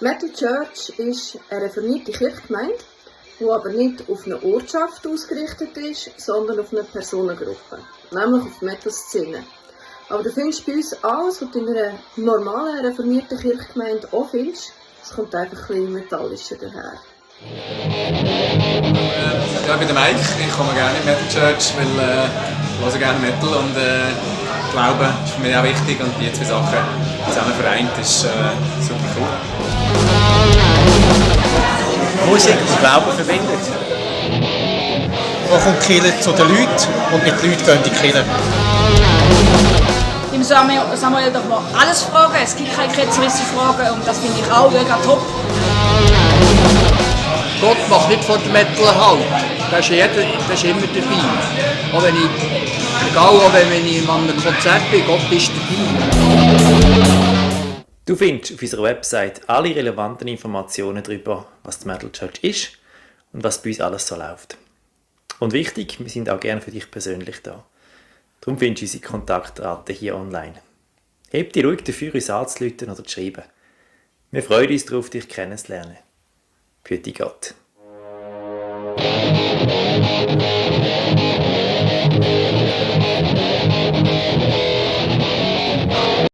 Metal Church ist eine reformierte Kirchgemeinde, die aber nicht auf eine Ortschaft ausgerichtet ist, sondern auf eine Personengruppe, nämlich auf die Metal-Szene. Aber du findest bei uns alles, was du in einer normalen reformierten Kirchgemeinde auch findest. Es kommt einfach ein bisschen metallischer daher. Ja, ich bin der Mike, ich komme gerne in Metal Church, weil ich höre gerne Metal und Glauben ist für mich auch wichtig und die zwei Sachen zusammen vereint ist super cool. Musik und Glauben verbindet. Man kommt die Kirche zu den Leuten und mit den Leuten gehen die Kirche. Im Samuel darf man alles fragen, es gibt keine ketzerischen Fragen und das finde ich auch mega top. Gott macht nicht von der Metal Halt. Da ist immer dabei. Auch wenn ich an einem Konzert bin, Gott ist dabei. Du findest auf unserer Website alle relevanten Informationen darüber, was die Metal Church ist und was bei uns alles so läuft. Und wichtig, wir sind auch gerne für dich persönlich da. Darum findest du unsere Kontaktdaten hier online. Heb dich ruhig dafür, uns anzurufen oder zu schreiben. Wir freuen uns darauf, dich kennenzulernen. Für dich Gott.